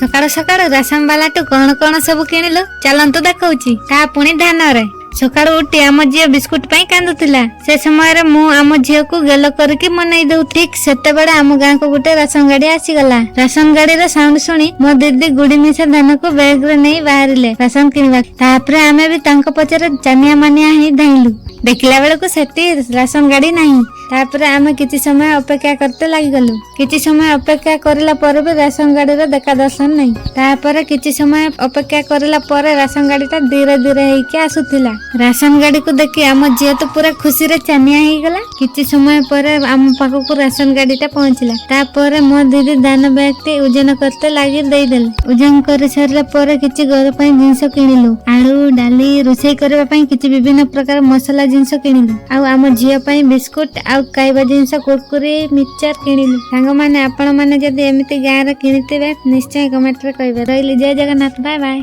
ସକାଳୁ ସକାଳୁ ରାସନ ବାଲାଠୁ କଣ କଣ ସବୁ କିଣିଲୁ, ଚାଲନ୍ତୁ ଦେଖଉଛି। ତାହା ପୁଣି ଧାନରେ। ସକାଳୁ ଉଠି ଆମ ଝିଅ ବିସ୍କୁଟ ପାଇଁ କାନ୍ଦୁଥିଲା। ସେ ସମୟରେ ମୁଁ ଆମ ଝିଅକୁ ଗେଲ କରିକି ମନେଇ ଦଉ। ଠିକ ସେତେବେଳେ ଆମ ଗାଁକୁ ଗୋଟେ ରାସନ ଗାଡି ଆସିଗଲା। ରାସନ ଗାଡିର ସାଉଣ୍ଡ ଶୁଣି ମୋ ଦିଦି ଗୁଡି ମିଶା ଧାନକୁ ବ୍ୟାଗରେ ନେଇ ବାହାରିଲେ ରାସନ କିଣିବା। ତାପରେ ଆମେ ବି ତାଙ୍କ ପଛରେ ଚାନିଆ ମାନିଆ ହେଇ ଧାଇଁଲୁ। ଦେଖିଲା ବେଳକୁ ସେଠି ରାସନ ଗାଡି ନାହିଁ। ତାପରେ ଆମେ କିଛି ସମୟ ଅପେକ୍ଷା କରତେ ଲାଗିଗଲୁ। କିଛି ସମୟ ଅପେକ୍ଷା କରିଲା ପରେ ବି ରାସନ ଗାଡିର ଦେଖା ଦର୍ଶନ ନାହିଁ। ତାପରେ କିଛି ସମୟ ଅପେକ୍ଷା କରିଲା ପରେ ରାସନ ଗାଡିଟା ଧୀରେ ଧୀରେ ହେଇକି ଆସୁଥିଲା। ରାସନ ଗାଡିକୁ ଦେଖି ଆମ ଝିଅ ତ ପୁରା ଖୁସିରେ ଚାନିଆ ହେଇଗଲା। କିଛି ସମୟ ପରେ ଆମ ପାଖକୁ ରାସନ ଗାଡିଟା ପହଞ୍ଚିଲା। ତାପରେ ମୋ ଦିଦି ଧାନ ବ୍ୟାଗଟି ଓଜନ କରତେ ଲାଗି ଦେଇଦେଲେ। ଓଜନ କରି ସାରିଲା ପରେ କିଛି ଘର ପାଇଁ ଜିନିଷ କିଣିଲୁ। ଆଳୁ, ଡାଲି, ରୋଷେଇ କରିବା ପାଇଁ କିଛି ବିଭିନ୍ନ ପ୍ରକାର ମସଲା ଜିନିଷ କିଣିଲୁ। ଆଉ ଆମ ଝିଅ ପାଇଁ ବିସ୍କୁଟ ଆଉ ଖାଇବା ଜିନିଷ କୁରକୁରି, ମିକ୍ସଚର କିଣିଲୁ। ସାଙ୍ଗମାନେ, ଆପଣମାନେ ଯଦି ଏମିତି ଗାଁରେ କିଣିଥିବେ, ନିଶ୍ଚୟ କମେଣ୍ଟରେ କହିବେ। ରହିଲି, ଜୟ ଜଗନ୍ନାଥ, ବାଏ ବାଏ।